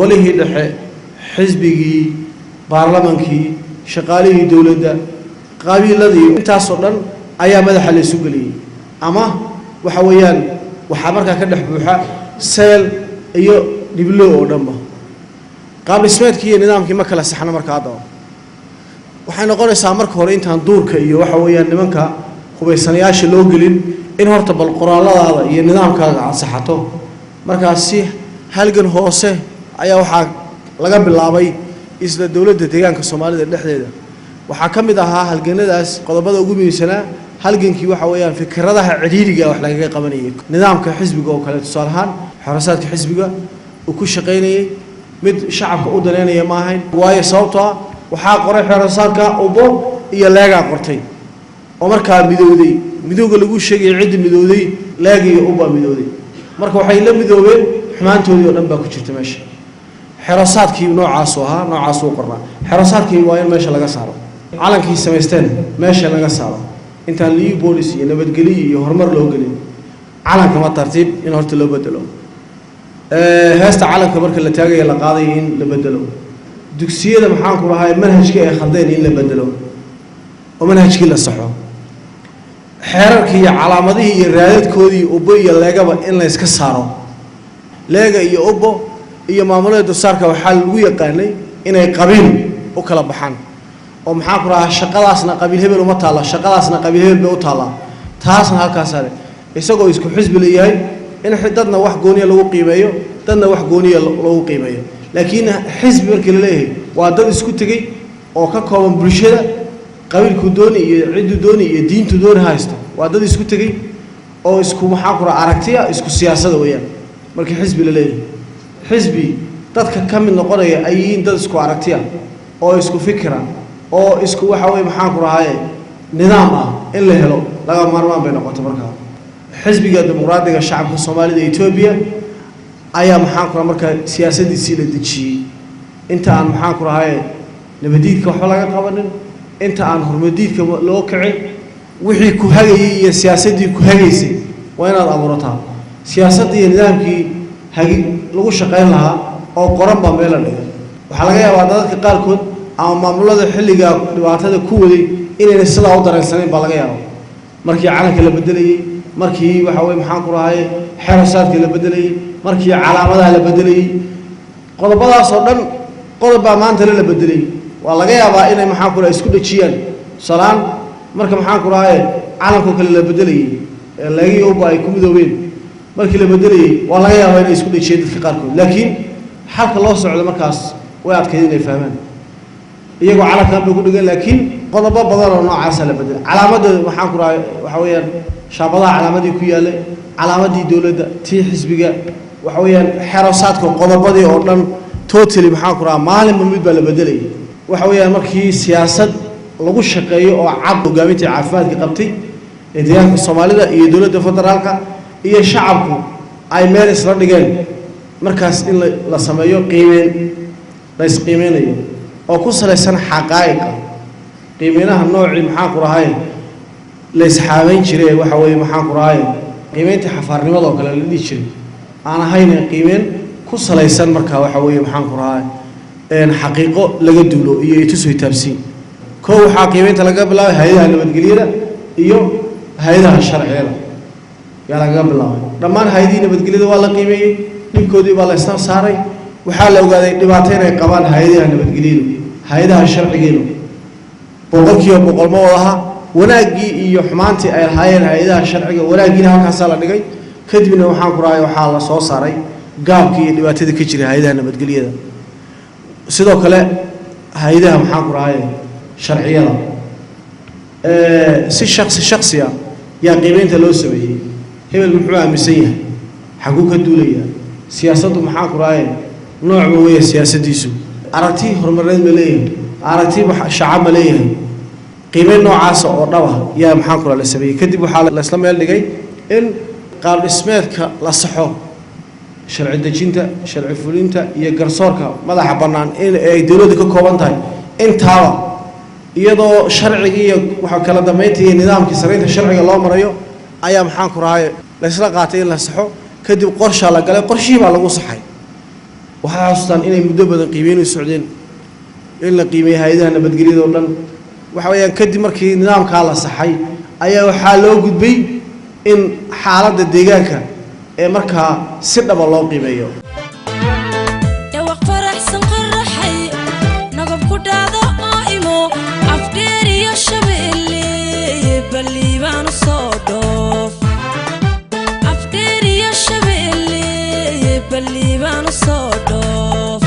Golihii dhexe, xisbigii, baarlamankii, shaqaalihii dowladda, qabiiladii, intaasoo dhan ayaa madaxa la isu geliyey. Ama waxa weeyaan waxaa markaa ka dhex buuxa seel iyo dhiblo oo dhanba. Qaab dhismeedkii iyo nidaamkii ma kala saxno. Marka haddaba waxay noqonaysaa marka hore, intaan duurka iyo waxa weeyaan nimanka hubaysanayaasha loo gelin, in horta bal qoraalladaada iyo nidaamkaaga aad saxato. Markaasi halgan hoose ayaa waxaa laga bilaabay isla dowladda deegaanka Soomaalida dhexdeeda. Waxaa ka mid ahaa halganadaas qodobada ugu muhiimsanaa halgankii waxa weeyaan fikradaha cidhiidhiga wax lagaga qabanayay nidaamka xisbiga oo kale. Tusaale ahaan, xorosaadka xisbiga uu ku shaqaynayay mid shacabka u daneynaya ma ahayn, waayo sababtoo ah waxaa qoray xorosaadka Ubo iyo Leegaa qortay oo markaa midowday. Midowga lagu sheegayay cidda midowday, Leega iyo Ubbaa midowday. Marka waxay la midoobeen xumaantoodii oo dhan baa ku jirta meesha. Xerosaadkii noocaasuu ahaa, noocaasuu qornaa. Xerosaadkii waa in meesha laga saaro, calankii samaysteen meesha laga saaro, intaan liyu boolis iyo nabadgelyo iyo horumar loo gelin. Calanka ma tartiib in horta loo bedelo, heesta calanka marka la taagaya la qaadayo in la bedelo, dugsiyada maxaan ku dhahay manhajkii ay khaldeen in la bedelo oo manhajkii la saxo, xeerarkii iyo calaamadihii iyo raadadkoodii Ubbo iyo Leegaba in la iska saaro. Leega iyo Ubbo iyo maamulada dulsaarka waxaa lagu yaqaanay inay qabiil u kala baxaan oo maxaan ku dhahaa shaqadaasna qabiil hebel uma taalla, shaqadaasna qabiil hebel bay u taallaa, taasna halkaasaa le, isagoo isku xisbi la yahay in dadna wax gooniya lagu qiimeeyo, dadna wax gooniya lagu qiimeeyo. Laakiin xisbi markii la leeyahay waa dad isku tegey oo ka kooban bulshada, qabiilku dooni iyo cidduu dooni iyo diintu dooni haysto. Waa dad isku tegey oo isku maxaan ku dhaha aragtiya, isku siyaasada weeyaan. Markii xisbi la leeyahay, xisbi dadka ka mid noqonaya ay yihiin dad isku aragtiya oo isku fikira oo isku waxa weye maxaan ku dhahaye nidaam ah in la helo laga maarmaan bay noqotay. Markaa Xisbiga Dimuqraadiga Shacabka Soomaalida Etoobiya ayaa maxaan ku dhaha markaa siyaasaddiisii la dejiyey, inta aan maxaan ku dhahaye nabadiidka waxba laga qabanin, inta aan hormadiidka loo kicin. Wixii ku hagayay iyo siyaasaddii ku hagaysay waa inaad abuurataa. Siyaasaddii iyo nidaamkii hagi lagu shaqayn lahaa oo qoran baa meel la dhigay. Waxaa laga yaabaa dadka qaarkood ama maamulada xilligaa dhibaatada ku waday inayna sidaa u dareensanayn baa laga yaabaa. Markii calanka la bedelayey, markii waxa weye maxaan ku dhahaye xerosaadka la bedelayey, markii calaamadaha la bedelayey, qodobadaas oo dhan qodob baa maanta la bedelay. Waa laga yaabaa inay maxaan ku dhahay isku dhejiyaan. Tusalaan marka maxaan ku dhahaye calankoo kale la bedelayey ee Leegii Uba ay ku midoobeen markii la bedelayey, waa laga yaabaa inay isku dhejiyeen dadka qaarkood, laakiin xalka loo socdo markaas way adkayd inay fahmaan. Iyagoo calankan bay ku dhigan, laakiin qodobo badan oo noocaasa la bedelay. Calaamadda waxaan ku dhahay waxa weeyaan shaabadaha calaamadii ku yaallay, calaamadii dowladda, tii xisbiga, waxa weeyaan xerosaadka qodobadii oo dhan totally maxaan ku dhahaa maalinba mid baa la bedelayay. Waxa weeyaan markii siyaasad lagu shaqeeyo oo cad hogaamintii caafimaadka qabtay ee deegaanka Soomaalida iyo dowladda federaalka iyo shacabku ay meel isla dhigeen, markaas in la sameeyo qiimeyn la isqiimeynayo oo ku salaysan xaqaa'iqa. Qiimeynaha noocii maxaan ku dhahay la isxaameyn jiray, waxa weeye maxaan ku dhahay qiimeynta xafaarnimada oo kale la dhihi jiray aan ahayn, qiimeyn ku salaysan marka waxa weeye maxaan ku dhahay xaqiiqo laga duulo iyo ituso itaabsiin. Koo waxaa qiimeynta laga bilaabay hay-adaha nabadgelyada iyo hay-adaha sharciyada yaa lagaga bilaabay. Dhammaan hay-adihii nabadgelyada waa la qiimeeyey, dhibkoodii baa la isla saaray. Waxaa la ogaaday dhibaato inay qabaan hay-adaha nabadgelyadu, hay-adaha sharcigeenu 100% ma wadaha. Wanaaggii iyo xumaantii ay lahaayeen hay-adaha sharciga, wanaaggiina halkaasaa la dhigay. Kadibna waxaan ku dhahay waxaa la soo saaray gaabkii iyo dhibaatadii ka jiray hay-adaha nabadgelyada, sidoo kale hay-adaha maxaan ku dhahay sharciyada. Si shaksi shaksi ah yaa qiimeynta loo sameeyey. Hebel muxuu aaminsan yahay? Xaguu ka duulayaa? Siyaasaddu maxaan ku dhahay noocba weeye siyaasaddiisu? Aragti horumareed ma leeyahay? Aragti shacab ma leeyahay? Qiimeyn noocaasa oo dhaba yaa maxaan ku dhaha la sameeyey. Kadib waxaa la isla meel dhigay in qaab dhismeedka la saxo, sharci dejinta, sharci fulinta iyo garsoorka madaxa bannaan in ay dowladda ka kooban tahay intaaba, iyadoo sharcigii iyo waxa kala dambeynta iyo nidaamkii saraynta sharciga loo marayo ayaa maxaan ku rahay la isla qaatay in la saxo. Kadib qorshaa la galay, qorshihii baa lagu saxay. Waxay xasuustaan inay muddo badan qiimeyn u socdeen, in la qiimeeyey hay-adaha nabadgelyada oo dhan. Waxa weeyaan kadib markii nidaamkaa la saxay ayaa waxaa loo gudbay in xaaladda deegaanka ee markaa si dhaba loo qiimeeyo. Dhawaq faraxsan qoraxay nogob ku dhacdo oo imo Afdheer iyo Shabeelle balliibaanu soo dhoof, Afdheer iyo Shabeelle balliibaanu soo dhoof.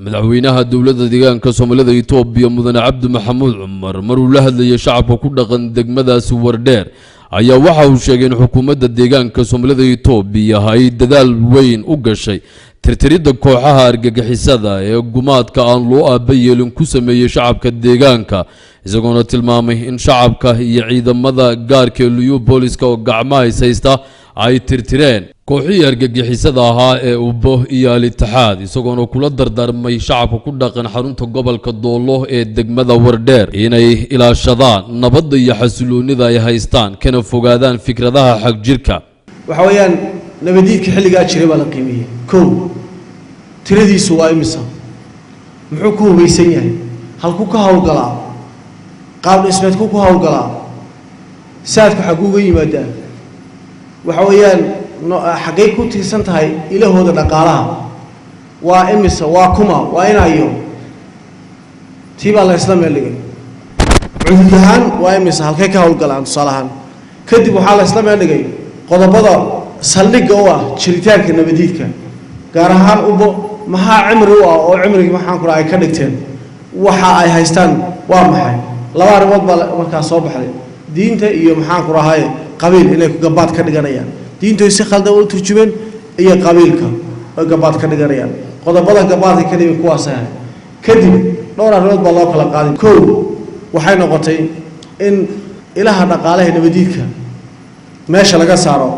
Madaxweynaha dowladda deegaanka Soomaalida Itoobiya, Mudane Cabdi Maxamuud Cumar, maruu la hadlayay shacabka ku dhaqan degmadaasi Wardheer ayaa waxa uu sheegay in xukuumadda deegaanka Soomaalida Itoobiya ay dadaal weyn u gashay tirtiridda kooxaha argagixisada ee gumaadka aan loo aaba yeelin ku sameeyey shacabka deegaanka, isagoona tilmaamay in shacabka iyo ciidamada gaarka ee Liyu Booliska oo gacmaha is haysta ay tirtireen kooxihii argagixisada ahaa ee Ubo iyo Al-Itixaad, isagoona kula dardaarmay shacabka ku dhaqan xarunta gobolka Doolo ee degmada Wardheer inay ilaashadaan nabadda iyo xasiloonida ay haystaan, kana fogaadaan fikradaha xagjirka. Waxa weeyaan nabadiidka xilligaa jiray baa la qiimeeyey. Kow, tiradiisu waa imisa? Muxuu ku hubaysan yahay? Halkuu ka howlgalaa? Qaab dhismeedkuu ku howlgalaa? Saadku xagguu uga yimaadaa? Waxa weeyaan xaggay ku tiirsan tahay ilahooda dhaqaalaha? Waa imisa? Waa kuma? Waa inayo? Tii baa la isla meel dhigay. Cudud ahaan waa imisa? Halkay ka howlgalaan? Tusaale ahaan, kadib waxaa la isla meel dhigay qodobada saldhigga u ah jiritaanka nabadiidka, gaar ahaan Ubo. Maxaa cimri u ah oo cimrigii, maxaan ku ay ka dhigteen? Waxa ay haystaan waa maxay? Laba arrimood baa markaa soo baxday: diinta iyo, maxaan ku rahaye, qabiil inay gabaad ka dhiganayaan. Diintoy si khaldan u turjumeen iyo qabiilka oy gabaad ka dhiganayaan. Qodobada gabaadka ka dhigay kuwaas ahay. Kadib dhowr arrimood baa loo kala qaaday. Kow, waxay noqotay in ilaha dhaqaalaha nabadiidka meesha laga saaro.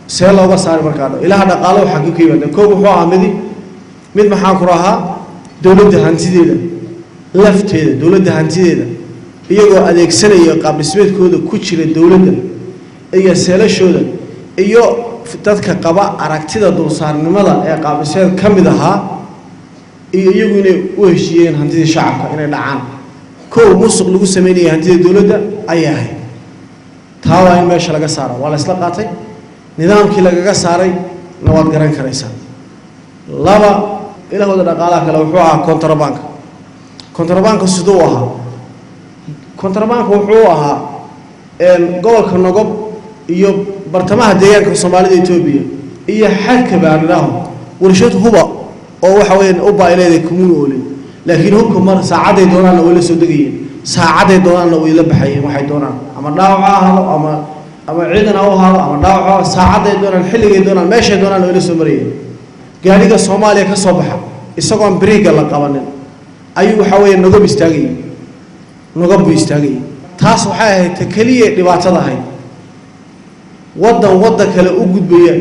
See looga saari markaa ilaha dhaqaalo waxaa ka yimaada? Kow, wuxuu ahaa midi mid, maxaan ku rahaa, dowladda hantideeda lafteeda, dowladda hantideeda iyagoo adeegsanaya qaab dhismeedkooda ku jira dowladda iyo seelashooda iyo dadka qaba aragtida dulsaarnimada ee qaab dhismeed ka mid ahaa iyo iyagu inay u heshiiyeen hantidii shacabka inay dhacaan. Kow, musuq lagu sameynaya hantida dowladda ayay ahayd. Taa waa in meesha laga saaro, waa la isla qaatay. Nidaamkii lagaga saaray na waad garan karaysaa. Laba, ilahooda dhaqaalaha kale wuxuu ahaa contrabanka. Contrabanka siduu ahaa? Contrabanka wuxuu ahaa gobolka Nogob iyo bartamaha deegaanka Soomaalida Etoobiya iyo xadka baan idhaaho warshad huba oo waxa weeyaan uba ay leedahay kumuuna oolin, laakiin hubka mar saacadday doonaanna way la soo degayeen, saacadday doonaanna way la baxayeen. Waxay doonaan, ama dhaawac ha ahaado ama ciidan ha u ahaado ama dhaawac, saacadday doonaan, xilligay doonaan, meeshay doonaan way la soo marayeen. Gaadhiga Soomaaliya ka soo baxa isagoon biriigga la qabanin ayuu waxa weeye Nogob istaagayay, Nogob buu istaagayay. Taas waxay ahayd ta keliya dhibaatada ahayd. Waddan waddan kale u gudbaya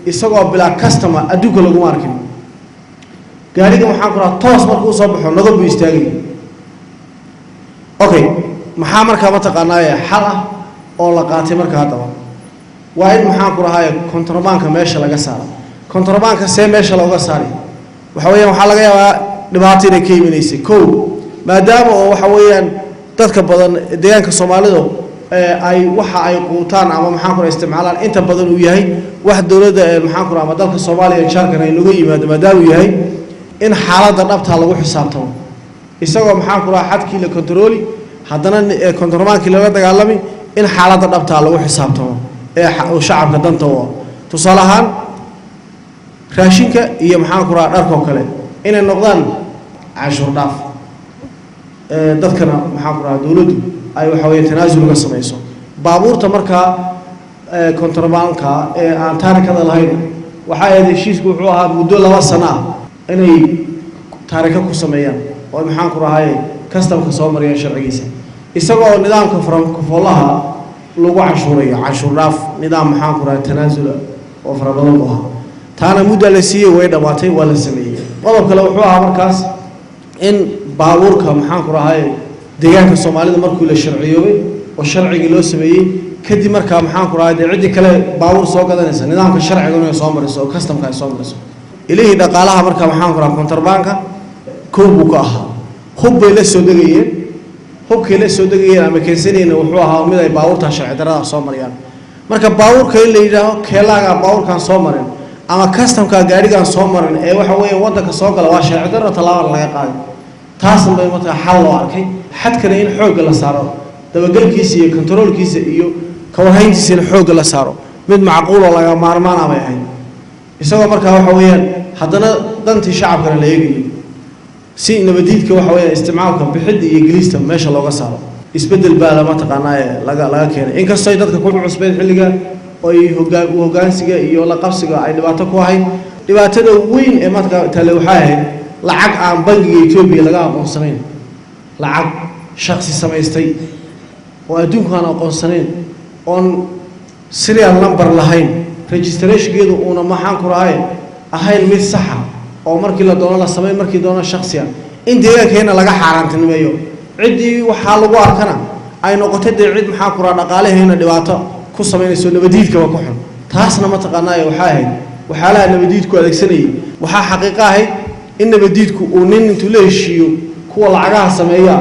isagoo bilaa customs adduunka laguma arkin. Gaadhiga, waxaan ku rahaa, toos markuu usoo baxo Nogob buu istaagayay. Okay, maxaa markaa mataqaanaaye xal ah oo la qaatay markaa? Haddaba waa in, maxaan ku rahaaye, contrabandka meesha laga saaro. Contrabandka see meesha looga saari? Waxa weeyaan waxaa laga yaabaa dhibaato inay ka imanaysay. Kow, maadaama oo waxa weeyaan dadka badan deegaanka Soomaalidu ay waxa ay quutaan ama, maxaan ku raha, isticmaalaan inta badan uu yahay wax dowladda, maxaan ku raha, ama dalka Soomaaliya jaarkan ay nooga yimaado, maadaama uu yahay in xaaladda dhabtaa lagu xisaabtamo, isagoo, maxaan ku raha, xadkii la kontarooli, haddana kontrabaankii lala dagaalami, in xaaladda dhabtaa lagu xisaabtamo ee shacabka danta u ah. Tusaale ahaan, raashinka iyo, maxaan ku raha, dharkoo kale inay noqdaan canshuur dhaaf, dadkana, maxaan ku raha, dowladdu ay waxa weeye tanaasul uga samayso. Baabuurta markaa kontrabaanka ee aan taarikada lahayn, waxaa ahayd heshiisku wuxuu ahaa muddo 2 sano ah inay taariko ku sameeyaan. Oo maxaan ku rahay kastamka soo mariyaan sharcigiisa, isagoo nidaamka frankofoolaha lagu canshuurayo, canshuur dhaaf, nidaam maxaan ku rahay tanaasula oo fara badan buu ahaa. Taana muddaa la siiyey, way dhammaatay, waa la sameeyey. Qodob kale wuxuu ahaa markaas in baabuurka maxaan ku rahay deegaanka Soomaalida markii la sharciyoobay oo sharcigii loo sameeyey kadib, markaa maxaan ku rahay dee ciddii kale baabuur soo gadanaysa nidaamka sharciga inay soo mariso oo kastamka ay soo mariso. Ilihii dhaqaalaha markaa maxaan ku rahay kontarbaanka kow buu ka ahaa. Hub bay la soo degayeen, hubkay la soo degayeen ama keensanayeen wuxuu ahaa mid ay baabuurta sharci darrada soo mariyaan. Marka baabuurka in la yidhaaho keelaaga baabuurkaan soo marin ama kastamka gaadhigaan soo marin ee waxa weeye waddanka soo gala waa sharci darro, tallaabana laga qaaday. Taasna bay markaa xal loo arkay. Xadkana in xoogga la saaro, dabagelkiisa iyo kontaroolkiisa iyo kawarhayntiisa in xoogga la saaro, mid macquul oo laga maarmaan ah bay ahayd, isagoo markaa waxa weeyaan haddana dantii shacabkana la eegayo, si nabadiidka waxa weeyaan isticmaalka bixidda iyo gelista meesha looga saaro. Isbeddel baa lama taqaanaa ee laga keenay, inkastoo ay dadka ku cusbeyd xilliga oo ay hogaan hoggaansiga iyo la qabsiga ay dhibaato ku ahayd. Dhibaatada weyn ee marka taale waxay ahayd lacag aan bangiga Etoobiya laga aqoonsanayn, lacag shaksi samaystay oo adduunku aan aqoonsanayn, oon serial number lahayn, registrationkeedu uuna maxaan ku rahay ahayn mid saxa, oo markii la doono la samayn, markii doono shaksiya, in deegaankeena laga xaaraantinimeeyo. Ciddii waxaa lagu arkana ay noqotay dee cid maxaan ku raha dhaqaalaheena dhibaato ku samaynayso, nabadiidkaba ku xun. Taasna mataqaanaa waxay ahayd waxyaalaha nabadiidku adeegsanayay. Waxaa xaqiiqo ahayd in nabadiidku uu nin intuu la heshiiyo kuwa lacagaha sameeya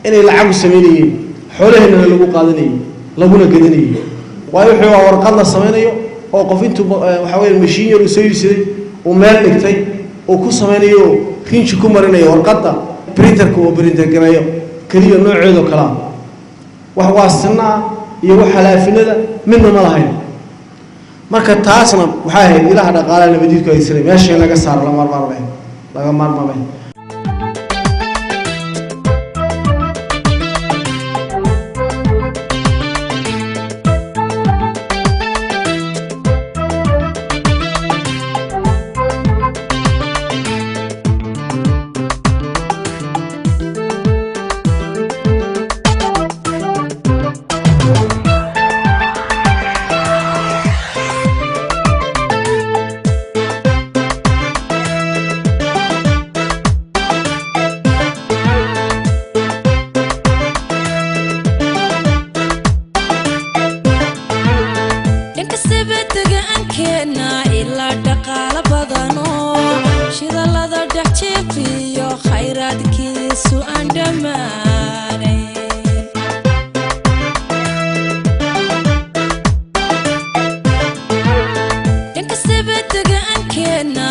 inay lacagu samaynayeen, xoolaheennana lagu qaadanayay laguna gadinayay. Waayo wuxuu waa warqad la samaynayo oo qof intuu waxa weeye mashiin yar uu soo iibsaday, uu meel dhigtay, uu ku samaynayo rinji ku marinayo warqadda, printerka uu printer gareeyo keliya nooceedoo kalea. Wax waa sinna ah iyo wax halaafinada midna ma lahayn. Marka taasna waxay ahayd ilaha dhaqaalaha nabadiidku adeegsanay meesha in laga saaro lama maarmaamay, laga maarmaamay. Dhankastaba degaankeena ilaa dhaqaalo badano, shidallada dhex jiifiyo khayraadkiisu aan dhammaanayn. Dhankastaba degaankeena